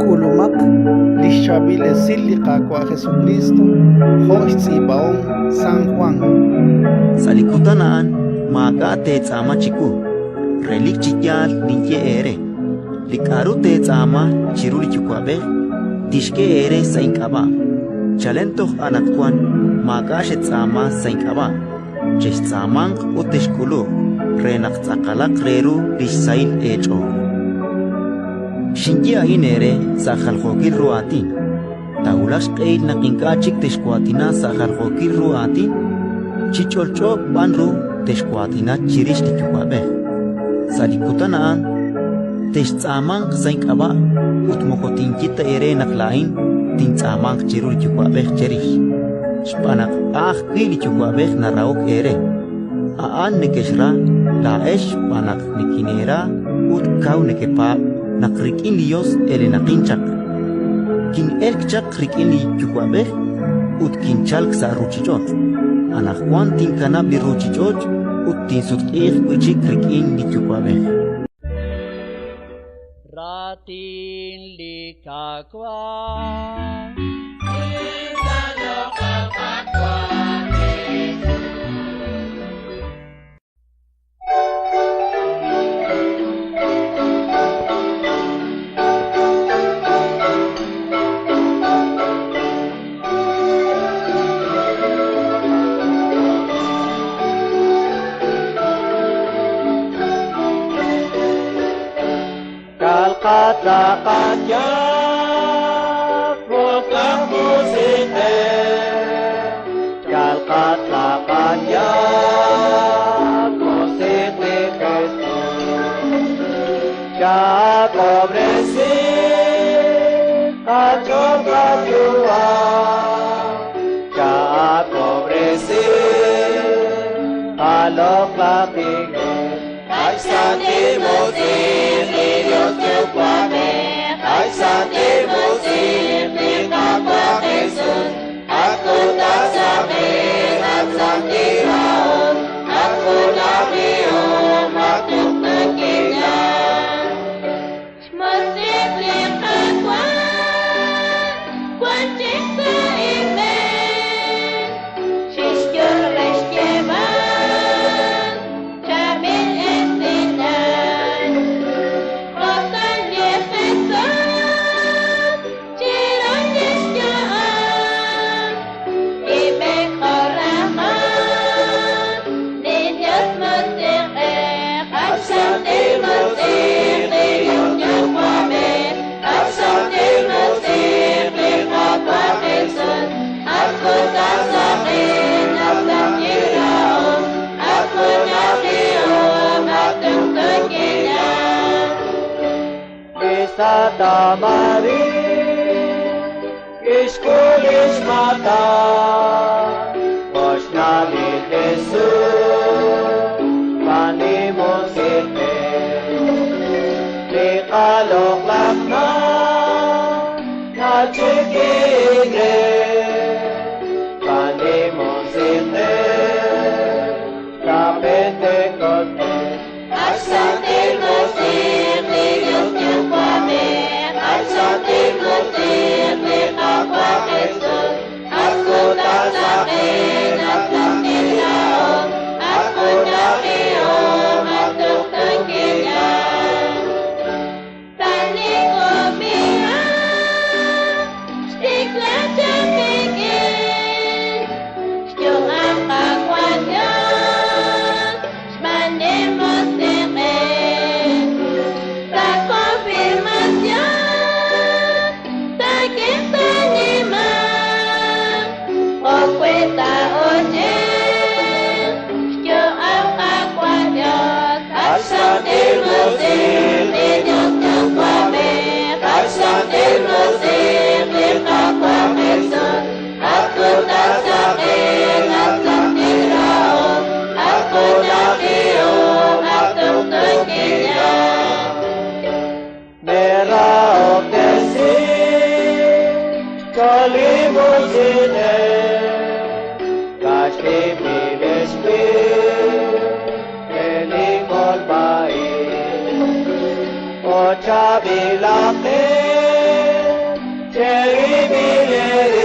K'ulumaq li xChaab'il Esil li Qaawa' Jesukriist jo' xtz'iib'ahom San Jwan. Sa' li kutan a'an maak'a' teetz'aama chiwu. Relik chi yaal ninye eere: li k'aru teetz'aama chiru li Yuwa'b'ej, tixk'e eere sa' ink'ab'a'. Chalen toj anaqwan maak'a' xetz'aama sa' ink'ab'a'. Chextz'aamanq ut texk'uluq, re naq tz'aqalaq re ru li xsahil eech'ool. Xinye a'in eere sa' jaljookil ru aatin. Taawulaq xq'ehil naq ink'a' chik texwaatina sa' jaljookil ru aatin, chi ch'olch'o b'an ru texwaatina chirix li Yuwa'b'ej. Sa' li kutan a'an textz'aamanq sa' ink'ab'a' ut moko tinye ta eere naq laa'in tintz'aamanq chiru li Yuwa'b'ej cherix, xb'aan naq a' ajwi' li Yuwa'b'ej narahok eere. A'an nekexra laa'ex xb'aan naq nikineera ut kaw nekepaab' naq rik'in li Yos elenaqin chaq. Kin'elk chaq rik'in li Yuwa'b'ej ut kinchalk sa' ruuchich'och'. Anaqwan tinkanab' li ruuchich'och' ut tinsutq'iiq wi' chik rik'in li Yuwa'b'ej. Raatin li Qaawa'. Santa Maria, Ishkulish Mata, Oshnali Jesus, Pani Musite, Likalok Lakna, Nachikigre, Pani Musite, La Pentecoste, Chaab'ilaqex, cherib'il.